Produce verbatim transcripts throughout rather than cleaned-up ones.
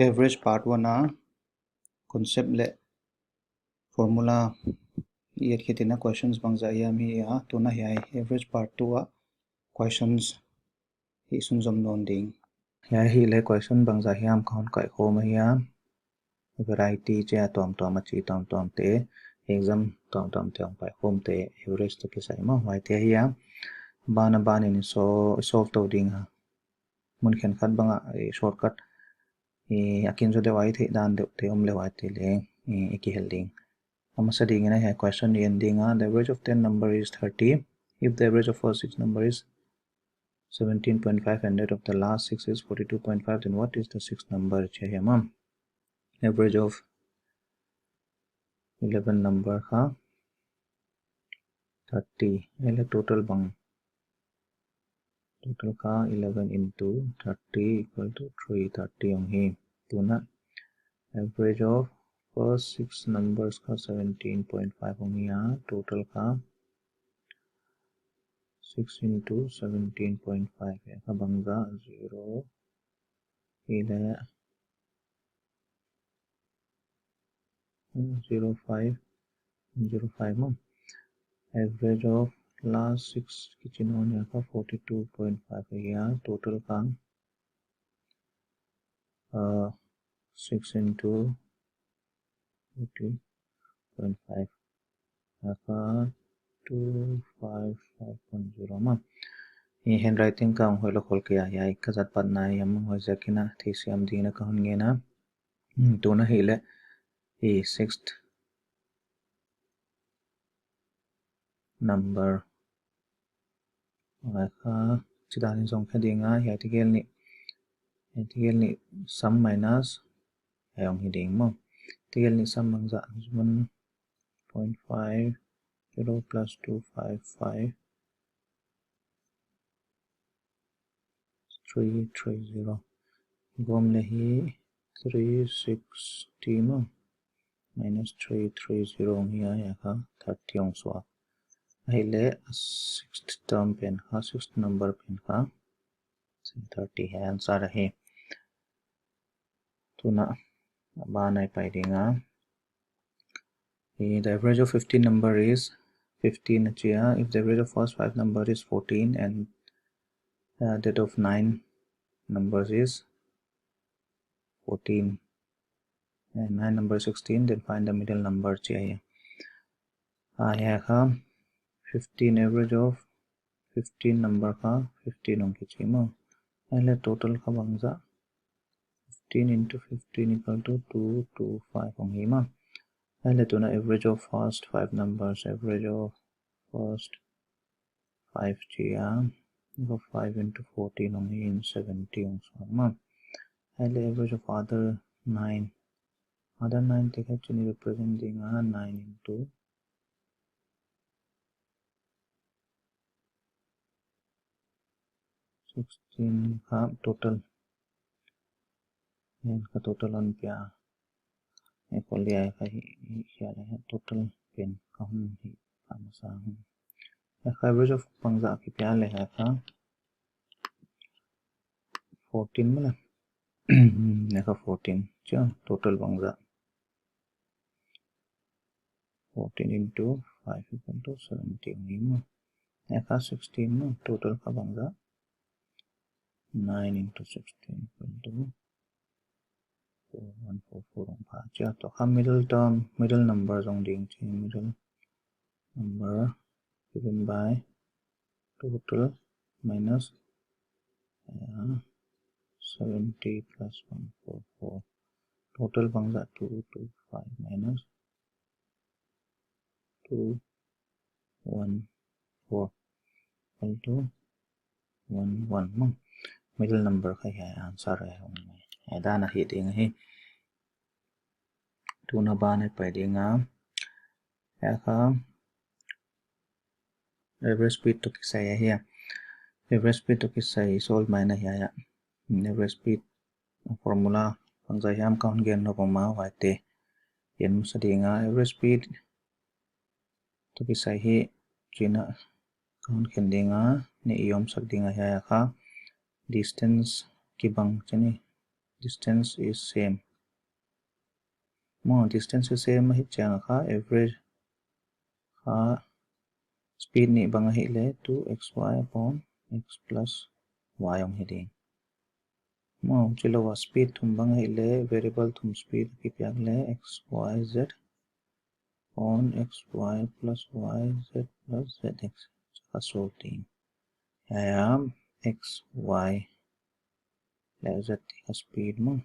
Average part one a concept leh formula i et khit in a questions bangzah hiam hi a, tuna hiai average part two a questions hih sunzom nawn ding. Hiai hileh question bangzah hiam ka hon kaihkhawm ahi a, variety chia tuamtuam a chi tuamtuam te, exam tuamtuam te hong paikhawm te, average toh kisai mah huaite ahi a. Ban a ban in i so-, solve tou ding a. Mun khenkhat bang a, eh, shortcut, eh, a kin zaw deuh a i theih dan deuh te om leh huaite leng, eh, i kihel ding. A masa ding in a hiai question i en ding a, the average of ten number is thirty. If the average of first six number is seventeen point five and that of the last six is forty-two point five, then what is the sixth number? Chia hiam a. Average of eleven number kha thirty. Ahihleh total bang. Total kha eleven into thirty equal to three thirty hong hi. Tuna average of first six numbers kha seventeen point five hong hi a, total kha six into seventeen point five, hiai kha bangzah zero, hileh, hmm, zero five, zero five mah. Average of last six kichi nawn hiai kha forty-two point five ahi a, total kha, uh, six into forty point five. Hiai kha two five five point zero mah. Hiai handwriting ka hong hoihlou khol kei a, hiai ka zat patna hiam mah huaiziak in a theisiam ding in a ka hon ngen a. Hmm, tuna hileh, hiai sixth number. Hiai kha, chidan in zong khe ding a, hiai tegel nih. Hiai tegel nih sum minus, hiai hong hi ding maw. Tegel nih sum bangzah, one point five zero plus two five five, three three zero. Gawm leh hi three sixty maw. Minus three three zero hong hi a, hiai kha thirty hong suak. Ahihleh sixth term pen kha, sixth number pen kha, thirty hi answer ahi. Tuna a ban a i pai ding a. Eh, the average of fifteen number is fifteen a chi a. If the average of first five number is fourteen and, uh, that of nine numbers is fourteen and nine number sixteen, then find the middle number chi a. Ah, hiai kha fifteen, average of fifteen number kha fifteen hong kichi maw. Ahihleh total kha bangzah, fifteen into fifteen equal to two two five hong hi maw. Ahihleh tuna average of first five numbers, average of first five chi a, five into fourteen hong hi in seventy hong suak maw. Ahihleh average of other nine, other nine te kha chih in represent ding a, nine into sixteen kha total. Hiai kha total hon pia. Hiai kha leh hiai kha hi, hi, hiai leh hiai total pen kha hon hi kha masa hi. Hiai kha average of bangzah kipia leh hiai kha fourteen maw leh. Hiai kha fourteen. Chia total bangzah. Fourteen into five equal to seventeen maw. Hiai kha sixteen maw, total kha bangzah. Nine into sixteen equal to four one four four hong pha. Chia toh kha middle term, middle number zong ding chi, middle number given by total minus, uh, seventy plus one four four. Total bangzah two two five minus two one four equal to one one maw. Middle number kha hiai answer ahi. Hiai dan a hi ding hi. Tuna ban a i pai ding a. Hiai kha average speed toh kisai ahi a. Average speed toh kisai solve mai na hiai a. Average speed formula bangzah hiam ka hon gen lou vang maw, huaite en masa ding a. Average speed toh kisai hi chih in a ka hon khen ding a, nih i omsak ding a, hiai a kha distance kibang chih in distance is same. Maw, distance is same ahih chiang kha average kha speed nih bang ahihleh two x y upon x plus y hong hi ding. Maw, huchi lou a speed thum bang ahihleh variable thum speed kipiak leh x, y, z on x y plus y z plus z x. Kha solve ding. Hiai a x, y leh z kha speed maw.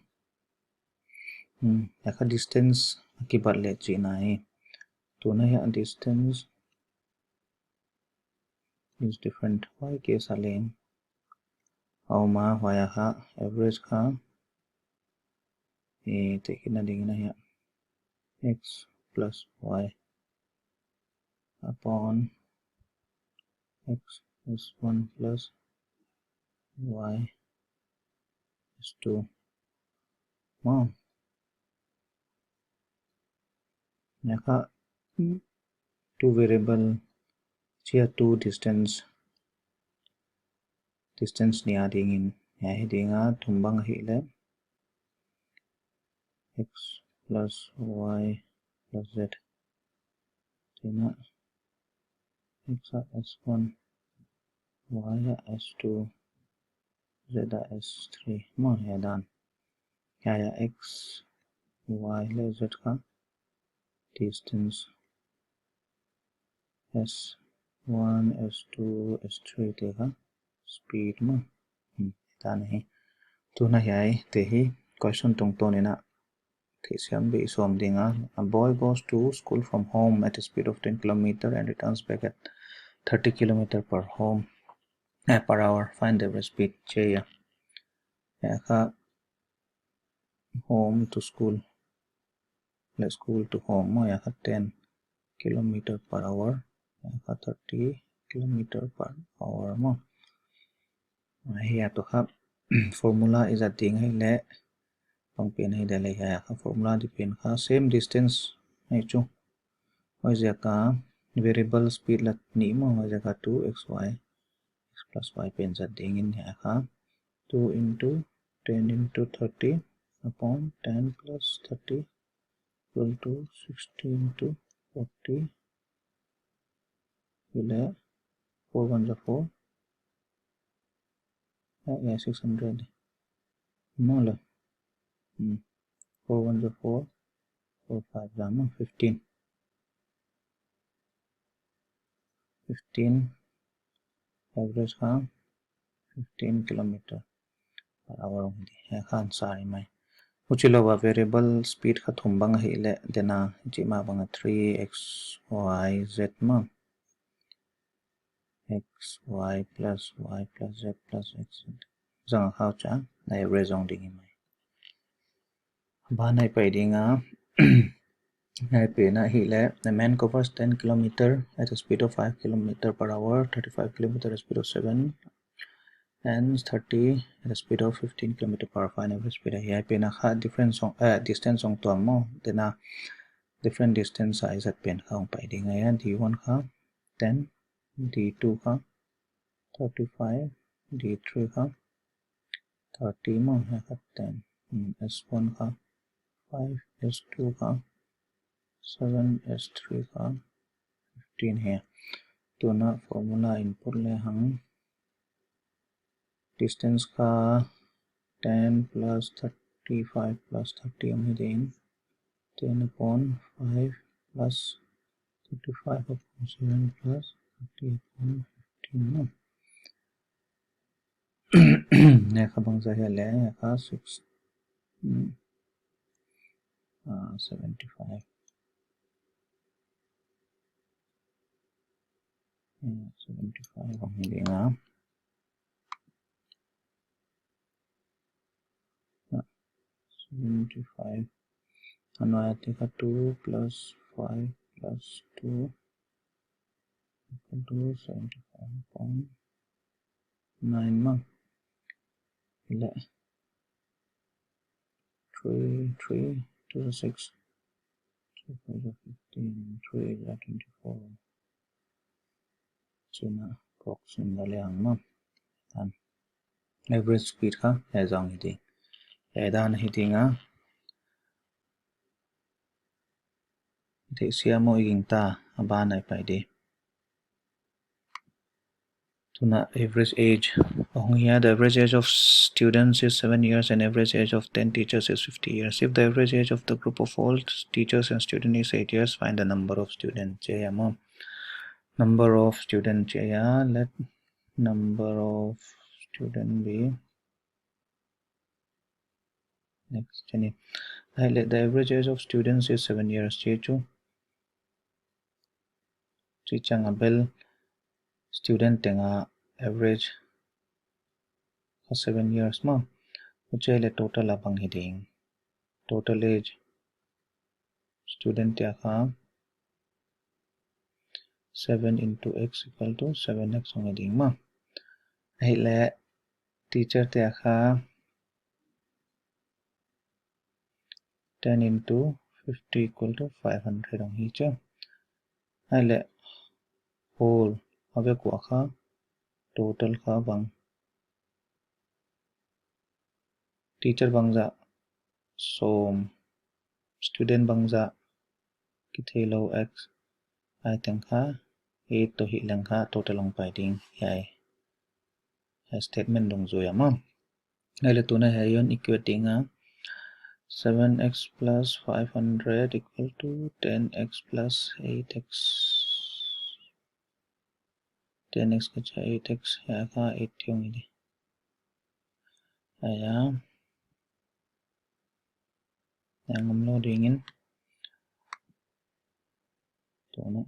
Hmm, hiai kha distance a kibat leh chihna hi. Tuna hiai distance is different. Y case a leng a om a, huai a kha average kha, eh, tehkhinna ding in hiai x plus y upon x s one plus y s two. Maw, hiai kha two variable chia two distance, distance nih a ding in, hiai hi ding a, thum bang ahihleh x plus y plus z. Tuna x a s one, y a s two, z a s three. Maw, hiai dan. Hiai a x, y leh z kha distance s one, s two, s three te kha speed maw. Hmm, hiai dan hi. Tuna hiaite hi question tungtawn in a theihsiam beh i sawm ding a. A boy goes to school from home at a speed of ten kilometer and returns back at thirty kilometer per home, eh, per hour. Find the average speed. Chi a. Hiai kha home to school leh school to home maw, hiai kha ten kilometer per hour, hiai kha thirty kilometer per hour maw. Hiai a toh kha formula i zat ding ahihleh, bang pen ahihleh, hiai a kha formula di pen kha same distance ahi chu. Huaiziak a variable speed lah nih maw, huaiziak a two x y, x plus y pen zat ding in hiai kha two into ten into thirty upon ten plus thirty equal to sixty into forty. Ile four one za four. Ah, ya, six hundred. Maw le. Hmm. Four one za four. Four five za maw, fifteen. Fifteen. Average kha fifteen kilometer per hour hong hi di. Hiai kha answer hi mai. Huchi lou a variable speed kha thum bang ahihleh, tuna hichi mah bang a three x y z maw. X, y plus y plus z plus x z. Zang a kha uh chia, na average zong ding hi mai. Ban ah i pai ding a, hiai pen ahihleh, a man covers ten kilometer at a speed of five kilometer per hour, thirty-five kilometer at a speed of seven, and thirty at a speed of fifteen kilometer per hour. Find average speed. Hiai pen a kha difference zong, eh, distance zong tuam maw. Tuna different distance a i zat pen kha hong pai ding a, D one kha ten, D two kha thirty-five, D three kha thirty maw, hiai kha ten. Hmm, S one kha five, S two kha seven, S three kha fifteen hi. Tuna formula input le hang. Distance kha ten plus thirty-five plus thirty hong hi ding. Ten upon five plus thirty-five upon seven plus thirty upon fifteen maw. Hiai kha bangzah hia le, hiai kha six, hmm, ah, seventy-five. Hmm, seventy-five hong hi ding a. Ah, seventy-five. A nuai a te kha two plus five plus two equal to seventy-five point nine maw. Ile three, three, two za six, two five za fifteen, three za twenty-four. China proxy in la le hang maw. Tan. Average speed kha hiai zong hi di. Hiai dan hi ding a. Theih sia maw, i gingta, a ban ah i pai di. Tuna average age. Hong hia, the average age of students is seven years and average age of ten teachers is fifty years. If the average age of the group of all teachers and students is eight years, find the number of students. Chi a maw. Number of students chi a, let number of student be next, chini. Ai le, the average age of students is seven years, chi chu. Chi chang a bel student teng a average kha seven years maw. Huchi le total a bang hi ding. Total age student te a kha seven into x equal to seven x hong hi ding maw. Ai le teacher te a kha ten into fifty equal to five hundred hong hi chu. Ai le whole a vek ua kha total kha bang. Teacher bangzah sawm, student bangzah kitheilou x, ai teng kha eight toh hih leng kha total hong pai ding. Hiai, hiai statement dungzui a maw. Ai le tuna hiai hon equate ding a, seven x plus five hundred equal to ten x plus eight x. Ten x ka cha eight x, hiai kha eight tiong i di. Ai a. Hiai ngam lou ding in. Tuna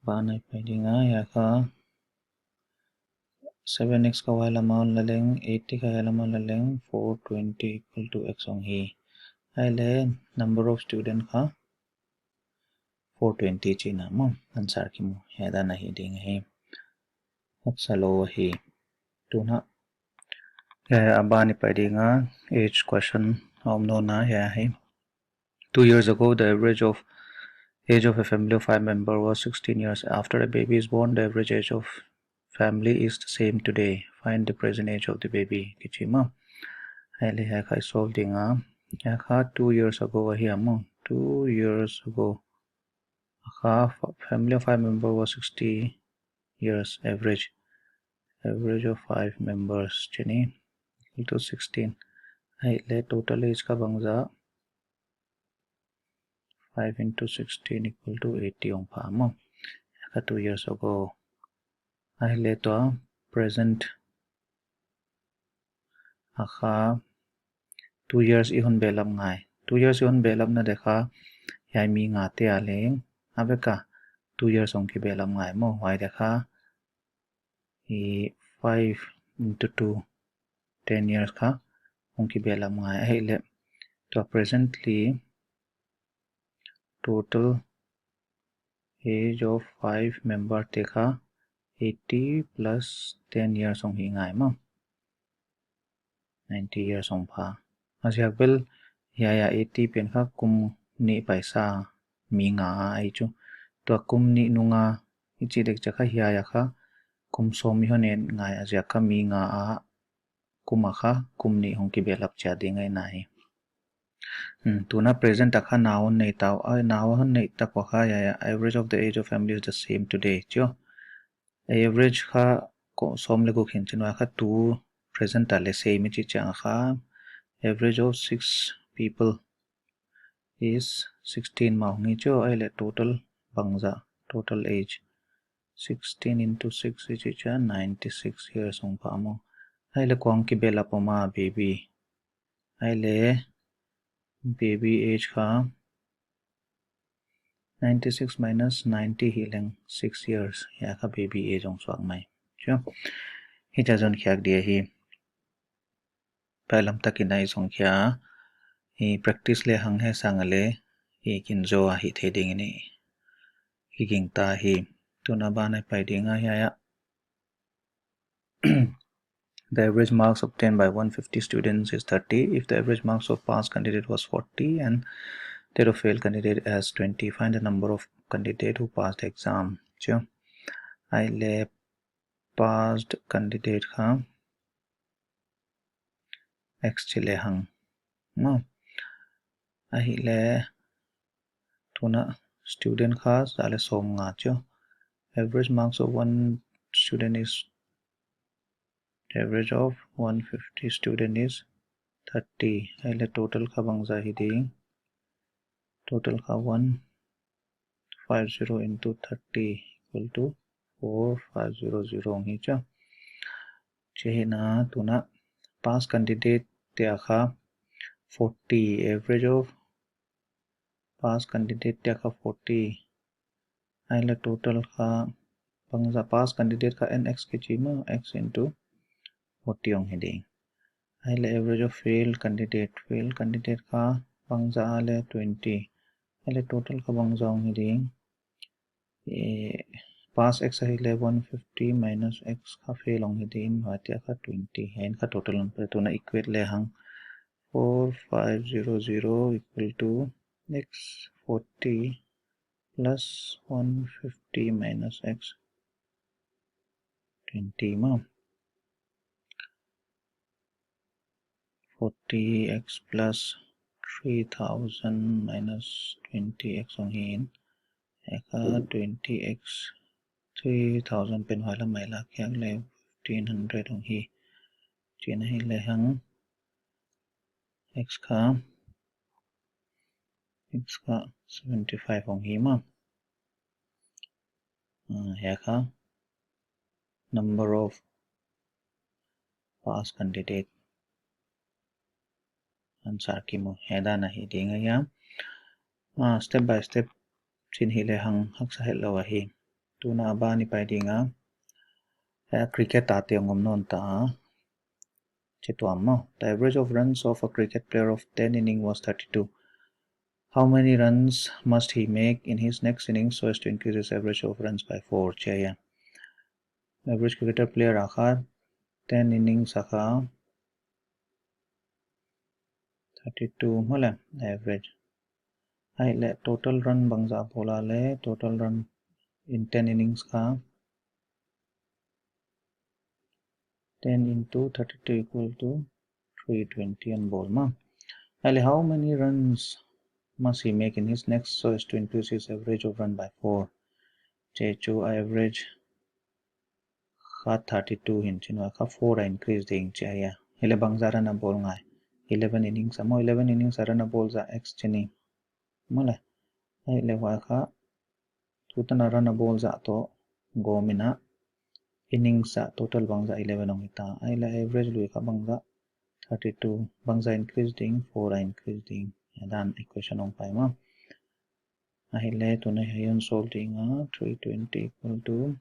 ban ah i pai ding a, hiai kha seven x ka huai lam a la leng, eight ka hiai lam a la leng, four twenty equal to x hong hi. Ai le number of student kha four twenty chihna maw, answer kimu. Hiai dan a hi ding hi. Haksa lou hi. Tuna hiai a ban i pai ding a, age question a om nawn a, hiai hi. Two years ago, the average of age of a family of five member was sixteen years. After a baby is born, the average age of family is the same today. Find the present age of the baby. Kichi maw. Ai le hiai kha i solve ding a. Hiai kha two years ago ahi a maw. Two years ago. Kha fa-, family of five member was sixty years average. Average of five members, chini, equal to sixteen. Ai le total age kha bangzah. Five into sixteen equal to eighty hong pha maw. Kha two years ago. Ai le tua present a kha two years i hon behlap ngai. Two years i hon behlapna di kha hiai mi nga te a leng a vek a two years hong kibehlap ngai maw. Huai di kha i five into two, ten years kha hong kibehlap ngai. Ai le tua presently total age of five member te kha eighty plus ten years hong hi ngai maw. Ninety years hong pha. A ziak bel hiai a eighty pen kha kum nih paisa mi nga a ahi chu. Tua kum nih nung a i chih dek chiang kha hiai a kha kum sawm i hon en ngai a ziak kha mi nga a kum a kha kum nih hong kibehlap chiat ding ahi nai. Hmm, tuna present a kha nau hon nei ta uh, ai, nau hon nei tak ua kha hiai a, average of the age of family is the same today. Chu average kha ko sawm le guk hi'n chin ua kha tu present a le same i chih chiang a kha average of six people is sixteen mah hong hi chu. Ai le total bangzah, total age sixteen into six i chih chiang a ninety six years hong pha maw. Ai le kua hong kibehlap om a, baby. Ai le baby age kha ninety six minus ninety hi leng six years. Hiai kha baby age hong suak mai. Chu hichia zong khiak di ahi. Pailam takin i zong khia, i practice le hang hi sang a le i kin zaw a hih thei ding in i gingta hi. Tuna ban ah i pai ding a, hiai a. The average marks obtained by one fifty students is thirty. If the average marks of pass candidate was forty and that of fail candidate as twenty, find the number of candidate who passed the exam. Chu ai le passed candidate kha X chi le hang. Maw. Ahihleh tuna student kha za leh sawmnga chu. Average marks of one student is, the average of one fifty student is thirty. Ahihleh total kha bangzah hi ding. Total kha one five zero into thirty equal to four five zero zero hi chu. Chih hi a tuna pass candidate te kha forty, average of pass candidate te kha forty. Ahihleh total kha bangzah pass candidate kha N X kichi maw, X into forty hong hi ding. Ahihleh average of failed candidate, failed candidate kha bangzah a leh twenty. Ahihleh total kha bangzah hong hi ding. Eh, pass X ahihleh one fifty minus X kha fail hong hi ding, huai te kha twenty. Hiai kha total hong pai, tuna equate le hang. Four five zero zero equal to X forty plus one fifty minus X twenty maw. Forty X plus three thousand minus twenty X hong hi in. Hiai kha twenty X, three thousand pen huai lam mai lak hiak leh fifteen hundred hong hi. Chih ahihleh hang X kha, X kha seventy five hong hi maw. Ah, hiai kha number of pass candidate answer kimu hiai dan a hi ding ahi a. Ah, step by step chin hi le hang haksa hetlou ahi. Tuna a ban i pai ding a. Hiai cricket a te ngom nawn ta a. Chituam maw. The average of runs of a cricket player of ten inning was thirty-two. How many runs must he make in his next inning so as to increase his average of runs by four? Chi ahi a. Average cricketer player a kha ten innings a kha thirty-two maw le average. Ahihleh total run bangzah bawl a le, total run in ten innings kha ten into thirty-two equal to three twenty hon bawl maw. Ahihleh how many runs must he make in his next so as to increase his average of run by four? Chi chu a average kha thirty-two hi in chin, huai kha four a increase ding chi ahi a. Hileh bangzah run a bawl ngai? Eleven innings a maw, eleven innings a run a bawl zah X chi ni. Maw le. Ahihleh huai kha tutan a run a bawl zah toh gawm in a innings a total bangzah eleven hong hi ta. Ahihleh average lui kha bangzah thirty-two, bangzah increase ding, four a increase ding. Hiai dan equation hong pai maw. Ahihleh tuna hiai hon solve ding a, three twenty equal to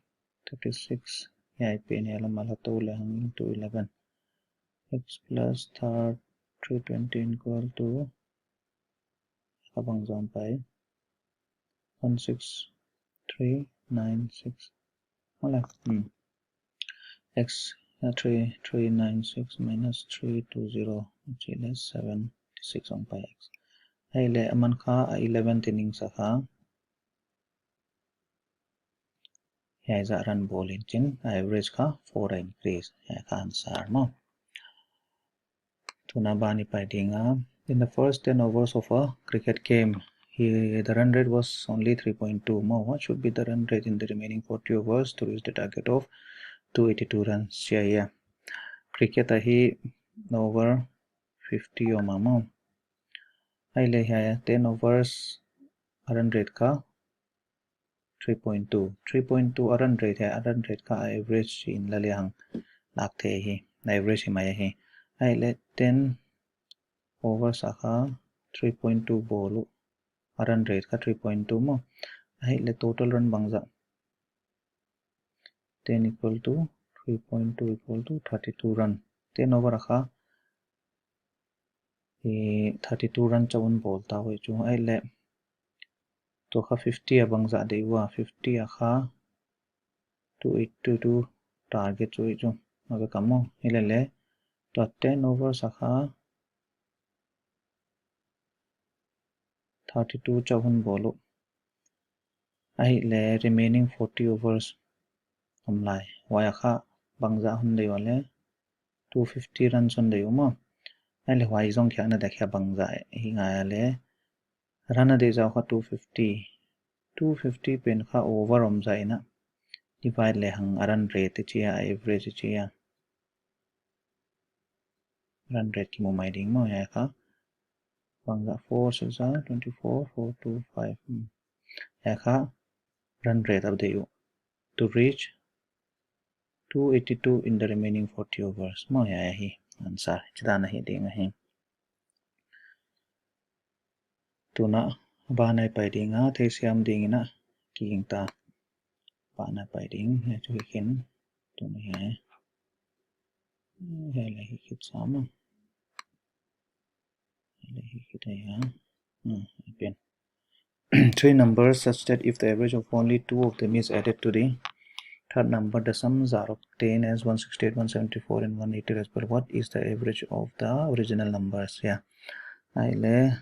thirty-six. Hiai pen hiai lam a la tou le hang into eleven. X plus third three twenty equal to, kha bangzah hong pai, one six three nine six. Maw le, hmm. X, uh, three three nine six minus three two zero, which is seventy-six hong pai X. Ahihleh aman kha a eleven innings a kha hiai zah run bawl in chin, average kha four a increase. Hiai kha answer maw. Tuna ban i pai ding a. In the first ten overs of a cricket game, he, the run rate was only three point two maw. What should be the run rate in the remaining forty overs to reach the target of two eighty-two runs? Chi ahi a. Cricket a hi over fifty om a maw. Ahihleh hiai ten overs a run rate kha three point two. Three point two a run rate hi, a run rate kha a average in la le hang lak thei hi. Average hi mai hi. Ahihleh ten overs a kha three point two bawl uh. A run rate kha three point two maw. Ahihleh total run bangzah? Ten equal to three point two equal to thirty-two run. Ten over a kha hi thirty-two run chauh hon bawl ta uh chu. Ahihleh tua kha fifty a bangzah deih ua, fifty a kha two eighty-two target chu hi chu. A ve ka maw. Hilele tua ten overs a kha thirty-two chauh hon bawl uh. Ahihleh remaining forty overs om lai, huai a kha bangzah hon deih ua le, two fifty runs hon deih uh maw. Ahihleh huai zong khiakna dak hiai bangzah hi ngai a leh. Run a deih zaw kha two fifty. Two fifty pen kha over om zaw in a. Divide lehang a run rate chia, average chia. Run rate kimu mai ding maw, hiai kha. Bangzah four six are twenty-four, four two five. Hmm. Hiai kha run rate a deih uh. To reach two eighty-two in the remaining forty overs. Maw, hiai hi answer. Chih dan ahi ding ahi. Tuna, a ban ah i pai ding a, theisiam ding in a, kiging ta. A ban ah i pai ding, hiai chu hikin, tuna hiai. Hiai leh hi khit sam a. Hiai leh hi khit a hiai. Hmm, hi pen. Three numbers such that if the average of only two of them is added to the third number, the sum is obtained as one sixty-eight, one seventy-four, and one eighty respectively. What is the average of the original numbers? Yeah. Ahihleh,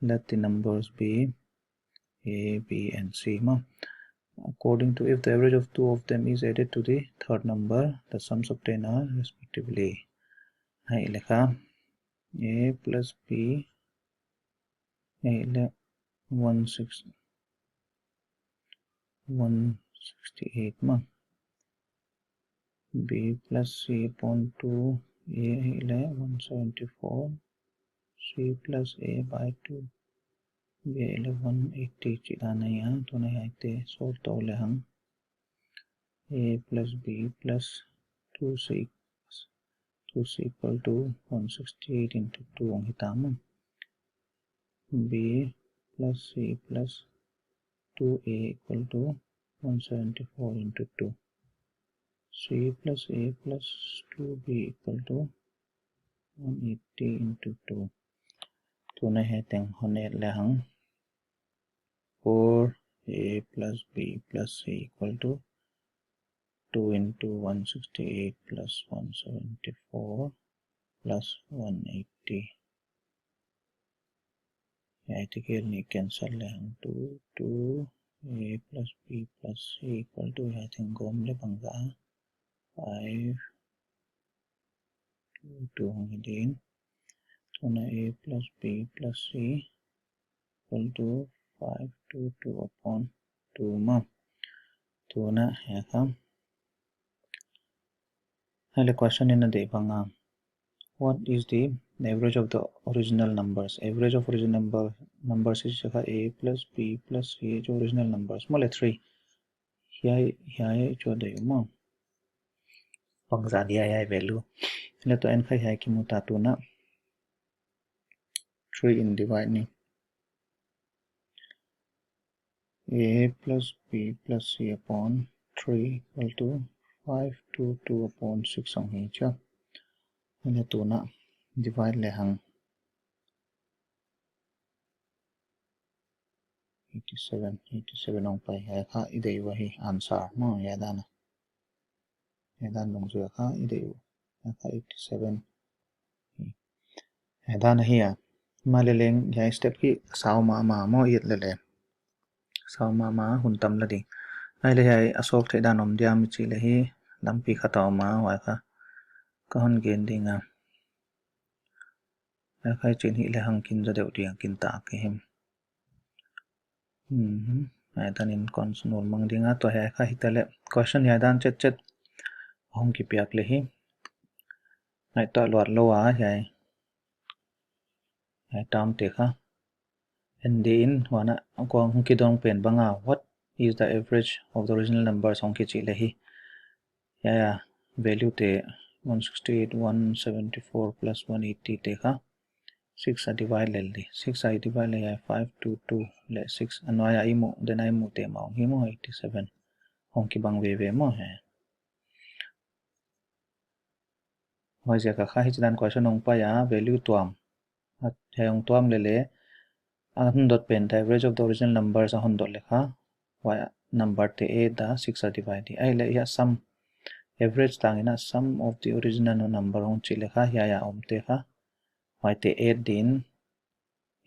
let the numbers be A, B, and C maw. According to, if the average of two of them is added to the third number, the sums obtained are respectively. Ahihleh kha, A plus B, ahihleh one six, one sixty-eight maw. B plus C upon two, A ahihleh one seventy-four, C plus A by two, B ahihleh one eighty chih dan ahi a, tuna hiaite solve tou lehang. A plus B plus two C, two C equal to one sixty-eight into two hong hita maw. B plus C plus two A equal to one seventy-four into two. C plus A plus two B equal to one eighty into two. Tuna hiai teng hon add lehang. Four A plus B plus C equal to two into one sixty-eight plus one seventy-four plus one eighty. Hiaite kel nih cancel lehang two, two A plus B plus C equal to hiai teng gawm leh bangzah five two two hong hi ding. Tuna A plus B plus C equal to five two two upon two maw. Tuna hiai kha. Hiai leh question in a deih bang a. What is the average of the original numbers? Average of original number, numbers is kha A plus B plus C chu original numbers maw leh three. Hiai, hiai chu deih maw. Bangzah dia hiai value. Leh tua en kha hiai kimu ta tuna. Three in divide ni. A plus B plus C upon three equal to five two two upon six hong hi chia. Leh tuna divide lehang. Eighty-seven, eighty-seven hong pai, hiai kha i deih uh ahi answer maw, hiai dan a. Hiai dan dungzui a kha i deih uh. Hiai kha eighty-seven. Hiai dan ahi a. Mahleh leng hiai step hi sau mahmah maw i et leh leh. Sau mahmah hun tam la ding. Ahihleh hiai a solve theih dan om diam i chih leh hi lampi khat a om a, huai kha ka hon gen ding a. Hiai kha i chin hi leh hong kin zaw deuh ding, kin tak hi. Mhm. Hiai dan in kon sunu mang ding a, tua hiai kha hita leh. Question hiai dan chetchet hong kipiak leh hi. Ngaihtuah luat lou a hiai. Hiai term te kha. En dih in, huan a, kong hong kidong pen bang a, what is the average of the original numbers hong kichih leh hi. Hiai a value te one sixty-eight, one seventy-four plus one eighty te kha. Six a divide lel di. Six a i divide leh hiai five two two leh six a nuai a i muh, then a i muh te mah hong hi maw eighty-seven. Hong kibang veve maw hiai. Huaiziak a kha hichi dan question hong pai a value tuam. A, hiai hong tuam leh leh. A hon dot pen the average of the original numbers a hon dot leh kha. Huai number te add a six a divide di. Ahihleh hiai sum. Average tang in a sum of the original number hong chih leh kha. Hiai a om te kha. Huaite add din.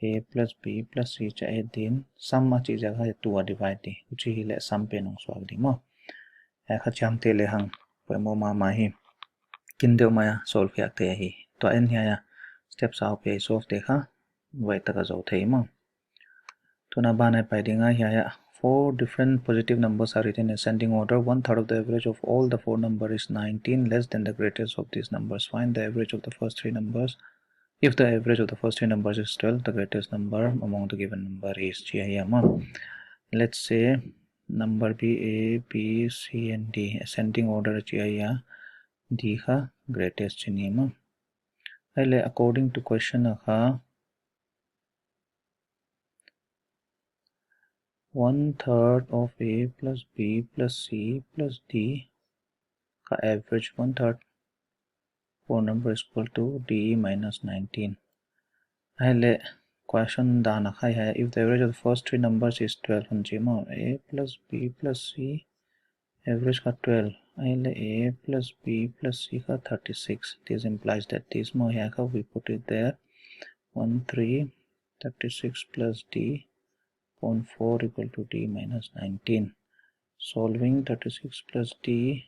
A plus B plus C chia add din, sum a chih ziak a hiai two a divide di. Huchi hileh sum pen hong suak di maw. Hiai kha chiamteh lehang poimoh mahmah hi. Kin deuh mai a solve khiak thei hi. Tua en hiai a Step sau pe solve te kha, vai taka zou thei maw. Tuna ban a pai ding a, hiai ah, four different positive numbers are written in ascending order. One third of the average of all the four number is nineteen, less than the greatest of these numbers. Find the average of the first three numbers. If the average of the first three numbers is twelve, the greatest number among the given number is, chi ahi maw. Let's say number B, A, B, C and D, ascending order chi ahi a, D kha greatest chi ni maw. Ahihleh according to question a kha, one third of A plus B plus C plus D kha average one third, four number is equal to D minus nineteen. Ahihleh question dan a kha hiai, if the average of the first three numbers is twelve, hon chi maw, A plus B plus C, average kha twelve. Ahihleh A plus B plus C kha thirty-six. This implies that this maw, hiai kha we put it there. One three, thirty-six plus D, point four equal to D minus nineteen. Solving thirty-six plus D,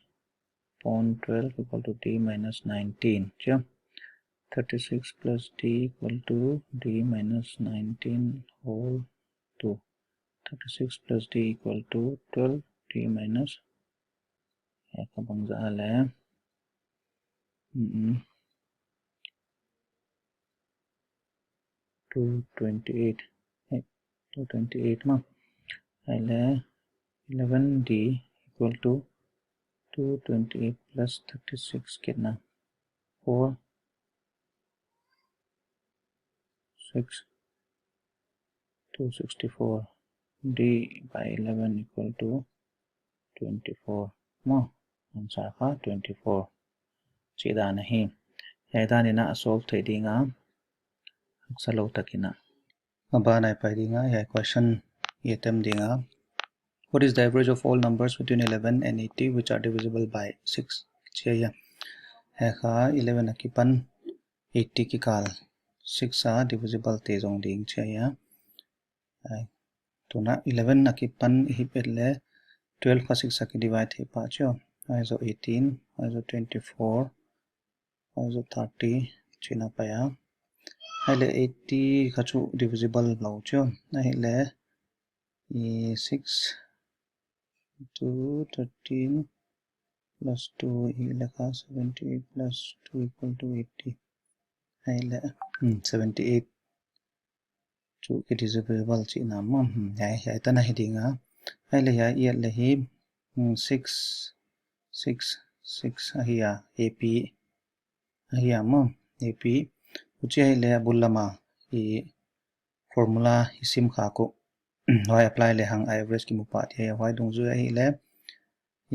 point twelve equal to D minus nineteen. Chi a? Thirty-six plus D equal to D minus nineteen whole two. Thirty-six plus D equal to twelve, D minus, eh, kha bangzah a leh. Mm-mm. Two twenty-eight. Eh, two twenty-eight maw. Ahihleh eleven D equal to two twenty-eight plus thirty-six kitna? Four, six, two sixty-four. D by eleven equal to twenty-four. Maw, answer kha twenty-four. Chi dan ahi. Hiai dan in a solve thei ding a, haksa lou takin a. A ban a pai ding a, hiai question i attempt ding a. What is the average of all numbers between eleven and eighty which are divisible by six? Chi ahi a. Hiai kha eleven akipan eighty kikal six a divisible te zong ding chi ahi a. Ai, tuna eleven akipan i hih pet leh twelve kha six a kidivide thei pah chi a. Huai zoh eighteen, huai zoh twenty-four, huai zoh thirty, chihna pai a. Ahihleh eighty kha chu divisible lou chi a. Ahihleh i six into thirteen plus two, ahihleh kha seventy-eight plus two equal to eighty. Ahihleh, hmm, seventy-eight chu kidivisible chihna maw, hmm, hiai, hiai tan ahi ding a. Ahihleh hiai i et leh hi, hmm, six, six, six ahi a, A P ahi a maw, A P. Huchi ahihleh a bul lam a i formula i sim khak uh, huai apply lehang average kimu pah thei a, huai dungzui ahihleh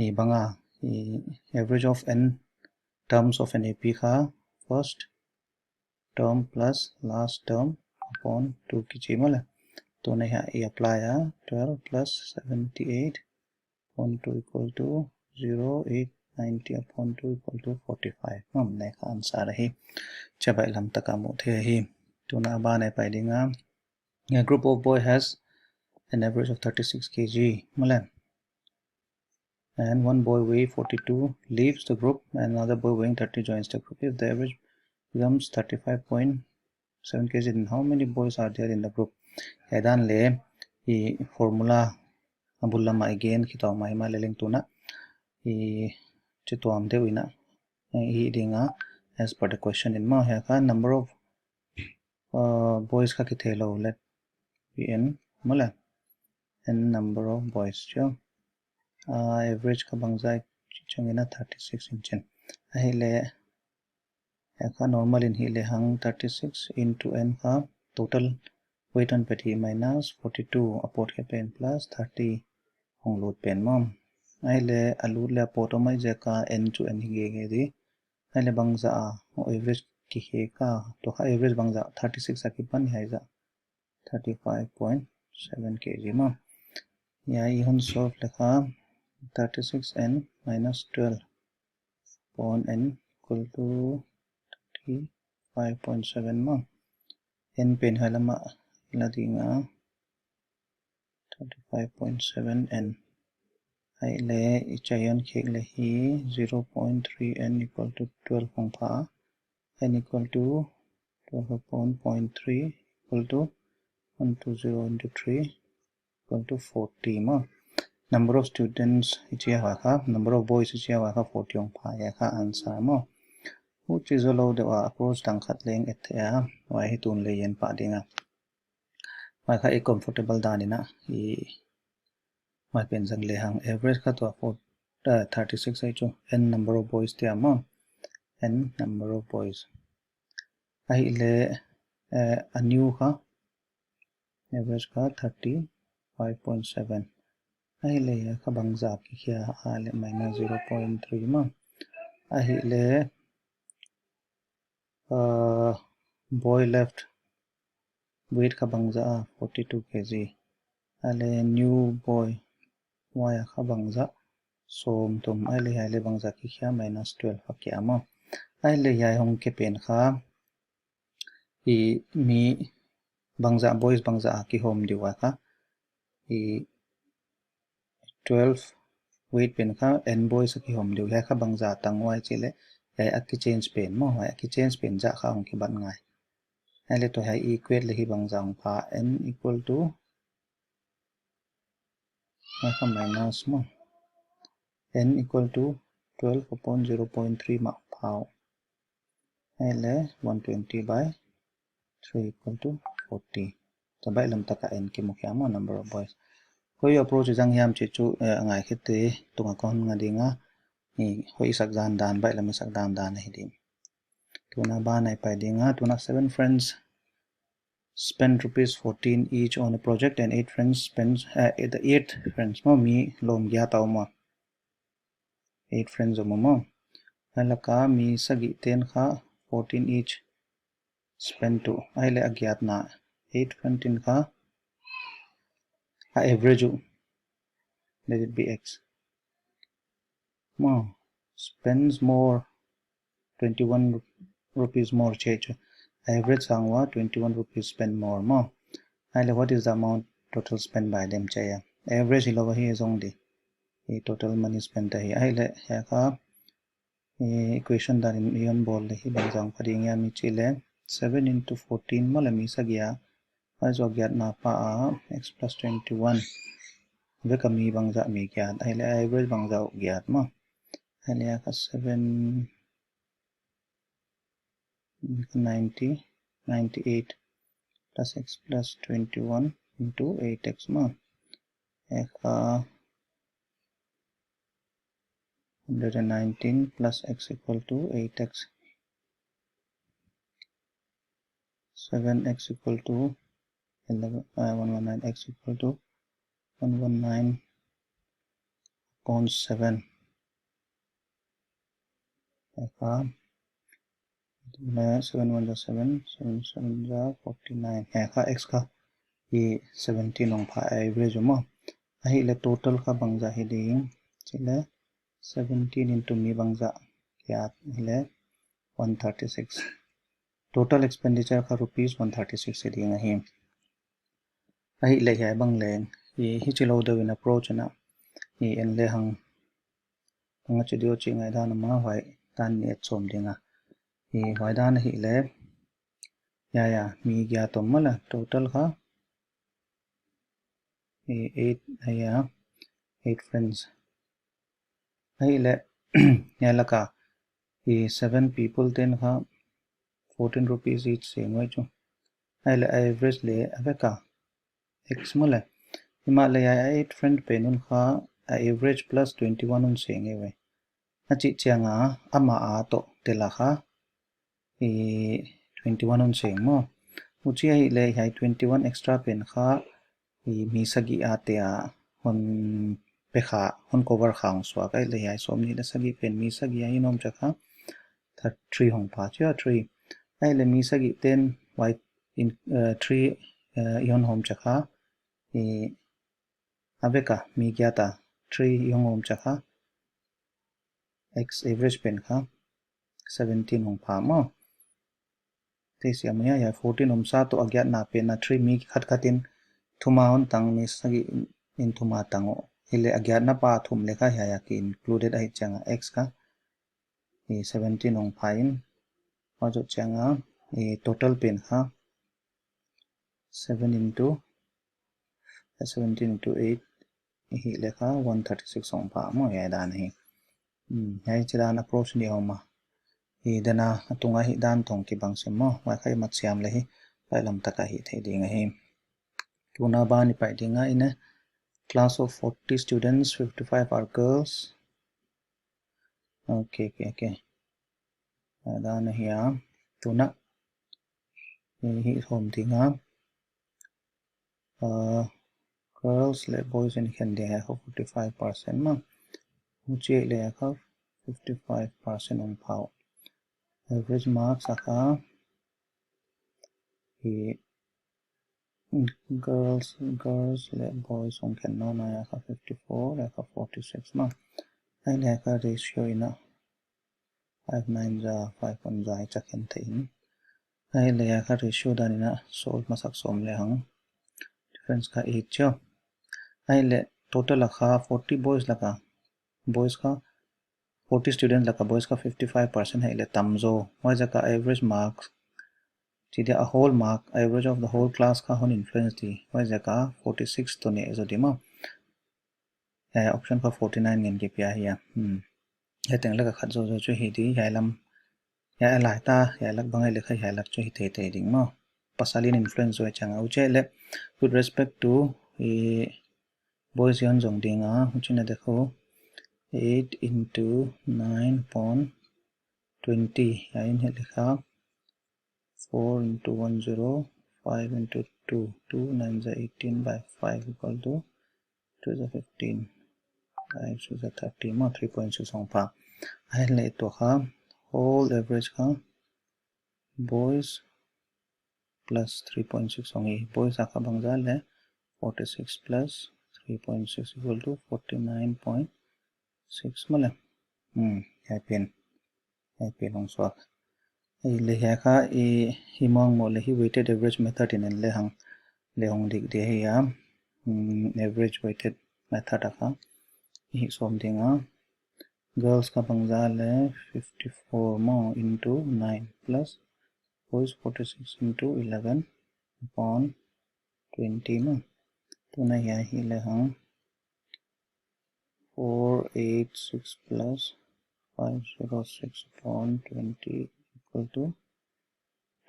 i bang a, i average of n terms of an A P kha first term plus last term upon two kichi maw leh. Tuna hiai i apply a, twelve plus seventy-eight upon two equal to zero, eight ninety upon two equal to forty-five. Maw, hiai kha answer ahi. Chi a baihlam taka mu thei ahi. Tuna a ban a pai ding a. A group of boy has an average of thirty-six K G. Maw leh. And one boy weigh forty-two leaves the group and another boy weighing thirty joins the group. If the average becomes thirty-five point seven K G, then how many boys are there in the group? Hiai dan leh i formula a bul lam a i gen khituam mai mahleh leng tuna i chituam deuh in a i hih ding a, as per the question in maw. Hiai kha number of, uh, boys kha kitheilou leh, P N maw leh, n number of boys chi a. Uh, average kha bangzah chih chiangin a thirty-six in chin. Ahihleh, hiai kha normal in hih lehang thirty-six into n kha total weight hon pe di minus forty-two, a pawt khe pen plus thirty hong lut pen maw. Ahihleh a lut leh a pawt om ahih ziak a n chu n hi gige di. Ahihleh bangzah a, average kihe kha, tua kha average bangzah, thirty-six akipan hiai zah, thirty-five point seven K G maw. Hiai i hon solve leh kha thirty-six n minus twelve upon n equal to thirty-five point seven maw. N pen hiai lam a la ding a, thirty-five point seven n. Ahihleh i chih a hon khek leh hi zero point three n equal to twelve hong pha. N equal to twelve upon point three equal to one two zero into three equal to forty maw. Number of students i chi a huai kha, number of boys i chi a huai kha forty hong pha a, huai kha answer maw. Huchi zoulou deuh a approach dang khat leng et thei a, huai hi tun leng en pah ding a. Huai kha i comfortable dan in a, i huai pen zang lehang. Average kha tua four, uh, thirty six ahi chu, n number of boys tia maw. N number of boys. Ahihleh, uh, a new kha, average kha thirty five point seven. Ahihleh hiai kha bangzah kikhia a leh minus zero point three maw. Ahihleh, uh, boy left weight kha bangzah a, forty two kg. Ahihleh new boy, huai a kha bangzah sawmthum. Ahihleh hiai leh bangzah kikhia, minus twelve a kia maw. Ahihleh hiai hong kia pen kha i mi bangzah, boys bangzah a kihawm diu a kha, i twelve weight pen kha n boys a kihawm diu, hiai kha bangzah tang, huai chi leh hiai a kichange pen maw, huai a kichange pen zah kha hong kibat ngai. Ahihleh tua hiai equate leh hi bangzah hong pha, n equal to, huai kha minus maw, n equal to twelve upon zero point three mah pha uh. Ahihleh one twenty by three equal to forty. Tua baihlam taka n kimu khia maw, number of boys. Koi approach zang hiam chih chu, eh, a ngaikhiate tunga kon ngai ding a, i koi i sak dan dan, baihlam i sak dan dan ahi ding. Tuna ban ah i pai ding a, tuna seven friends spend rupees fourteen each on a project and eight friends spend, uh, the eight friends maw, mi lawm giat a om a, eight friends om a maw. Huai laka mi sagih ten kha fourteen each spend uh, ahihleh a giatna eight friend ten kha a average uh, let it be x. Maw, spends more twenty one rupees more chi chu. Average sang ua twenty one rupees spend more maw. Ahihleh what is the amount total spend by them chi a. Average hilou ahi zong di. I total money spent ahi. Ahihleh hiai kha, i equation dan in i hon bawl leh hi bangzah hong pha ding hiam i chih leh seven into fourteen maw, leh mi sagih a, huai zoh giatna pa a x plus twenty one. Vek a mi bangzah mi giat, ahihleh average bangzah uh giat maw. Ahihleh a kha seven, ninety, ninety eight plus x plus twenty one into eight x maw. A kha hundred and nineteen plus x equal to eight x. Seven x equal to eleven, uh, one one nine, x equal to one one nine upon seven. Hiai kha, seven one za seven, seven seven za forty nine. Hiai kha x kha i seventeen hong pha, average uh maw. Ahihleh total kha bangzah hi ding chih leh seventeen into mi bangzah kiat hileh one thirty six. Total expenditure kha rupees one thirty six hi ding ahi. Ahihleh hiai bang leng, i hichi lou deuh in approach in a, i en lehang, anga chi diu chih ngaihdan a maw, huai dan i et sawm ding a. I huai dan ahihleh, ya, ya, mi giat om maw leh, total kha, i eight, ya, eight friends. Ahihleh, hiai laka, i seven people ten kha fourteen rupees each seng uh chu. Ahihleh average leh a vek a x maw leh. Himahleh hiai eight friend pen un kha a average plus twenty one un seng uh ve. A chih chiang a, amah a toh tel a kha, i twenty one un seng maw. Huchi ahihleh hiai twenty one extra pen kha, i mi sagih a te a hon pe kha, hon cover kha hong suak. Ahihleh hiai sawmnih leh sagih pen mi sagih a i hon om chiang kha, three hong pha chia, three. Ahihleh mi sagih ten huai in, uh, three, uh, i hon om chiang kha, i a vek a mi giat a three i hon om chiang kha, x average pen kha seventeen hong pha maw. Tei siam ia, ia fourteen om sa toh a giatna pen a three, mi khat khat in thum a hon tang, mi sagih in thum a tang uh. Hileh a giatna pa thum leh kha hiai a ki included ahih chiang a x kha i seventeen hong pha in, huai zoh chiang a eh, total pen kha seven into, seventeen into eight, hiai leh kha one thirty-six hong pha maw, hiai dan hi. Hmm, hiai chidan approach nih om a. Hiai dan a, a tunga hiai dan toh kibang sem maw, huai kha i mat siam leh hi, pailam taka hih thei ding ahi. Tuna ban i pai ding a, in a class of forty students, fifty-five are girls. Okay, okay, okay. Hiai dan ahi a, tuna. Hiai, hiai hong ding a. Uh, girls leh boys in khen ding a kha forty-five percent maw. Huchi leh kha fifty-five percent hong pha. Average marks a kha, hiai girls, girls leh boys hong khen nawn a kha fifty-four leh kha forty-six maw. Hiai leh kha ratio in a five nine za, five one za i chak khen thei in. Hiai leh kha ratio dan in a solve masak sawm lehang. Difference kha eight zaw. Hiai leh total a kha forty boys laka, boys kha forty student laka boys kha fifty-five percent hiai leh tam zaw. Huaiziak a average mark, chi dia a whole mark, average of the whole class kha hon influence di. Huaiziak a forty-six toh neh zaw di maw. Hiai option kha forty-nine ngen kipia hi a. Hmm. Hiai teng laka khat zaw zaw chu hi di, hiai lam. Hiai a lai ta, hiai lak bang leh kha hiai lak chu hi teitei ding maw. Pasal in influence zaw chiang a, huchi leh, with respect to, eh, boys i hon zong ding a, huchi in a dek uh, eight into nine upon twenty, hiai in hiai leh kha, four into one zero, five into two, two nine za eighteen by five equal to two za fifteen, five six za thirty maw, three point six hong pha. Hiai leh tua kha, whole average kha, boys plus three point six hong hi, boys a kha bangzah leh forty-six plus three point six equal to forty-nine point six maw leh. Hmm, hiai pen. Hiai pen hong suak. Hiai leh hiai kha i, i mong mo leh hi weighted average method in en lehang leh hong dik di hi a. Hmm, average weighted method a kha. Hi sawm ding a. Girls kha bangzah leh fifty-four maw into nine plus boys forty-six into eleven upon twenty maw. Tuna hiai hi lehang four eight six plus five zero six upon twenty equal to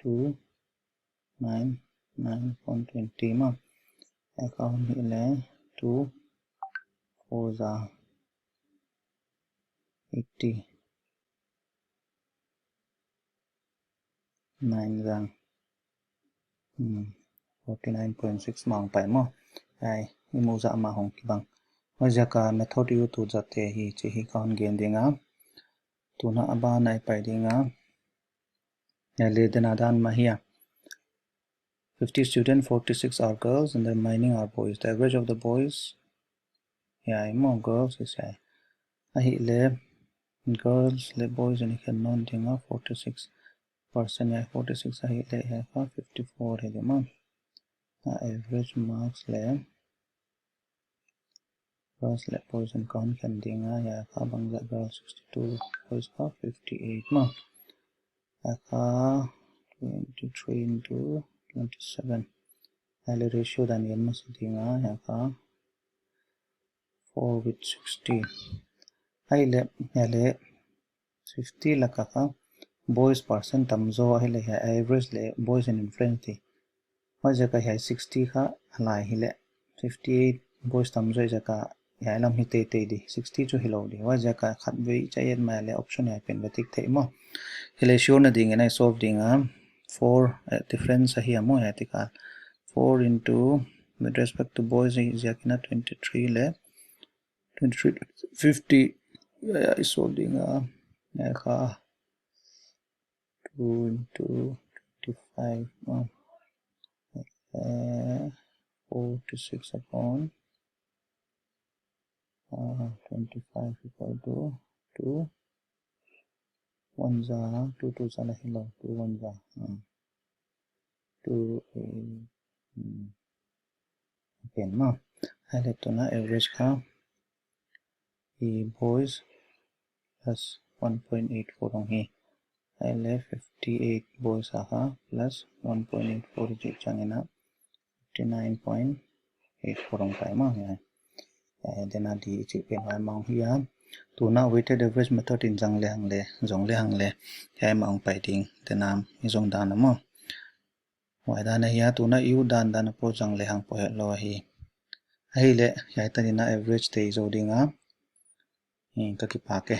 two nine nine upon twenty maw. Account hi leh two four za eighty. Nine zang. Hmm. Forty-nine point six mah hong pai maw. Hiai, i muh zah mah hong kibang. Huaiziak a method i ut uh zah te hi chih hi ka hon gen ding a. Tuna a ban ah i pai ding a. Hiai leh dan a dan mah hi a. Fifty students, forty-six are girls, and the remaining are boys. The average of the boys, hiai maw, girls is hiai. Ahihleh, girls leh boys in i khen nawn ding a, forty-six percent hiai, forty-six ahihleh hiai kha fifty-four hi di maw. A average marks leh, girls leh boys in ka hon khen ding a, hiai kha bangzah, girls sixty-two, boys kha fifty-eight maw. Hiai kha twenty-three into twenty-seven. Hiai leh ratio dan i en masa ding a, hiai kha four with sixty. Ahihleh, hiai leh fifty laka kha boys percent tam zaw ahihleh hiai average leh boys in influence di. Huaiziak a hiai sixty kha a lai hileh fifty-eight boys tam zaw ziak a hiai lam hi teitei di, sixty chu hilou di. Huaiziak a khatvei cha et mai leh option hiai pen va tik theih maw. Hiai leh sure na ding in i solve ding a, four, eh, difference ahi a maw hiai tikal. Four into, with respect to boys ziak in a twenty-three leh twenty-three, fifty, hiai, hiai i solve ding a, hiai kha two into twenty-five, uh, uh, forty-six upon, uh, twenty-five equal to two. One za, two two za lah hilou, two one za. Hmm. Two, eh, hmm. Pen maw. Ahihleh tuna average kha, i boys plus one point eight four hong hi. Hiai leh fifty eight bawl sa kha plus one point eight four chih chiang in a fifty nine point eight four hong pai maw hiai. Hiai dan a di chih pen huai mah hi a. Tuin weighted average method in zang lehang leh, zong lehang leh, hiai mah hong pai ding dan a i zong dan a maw. Huai dan ahi a, tuin i ut dan dan a pawt zang lehang pawh hetlou ahi. Ahihleh hiai tan in a average te i zou ding a. Hi, ka kipak e.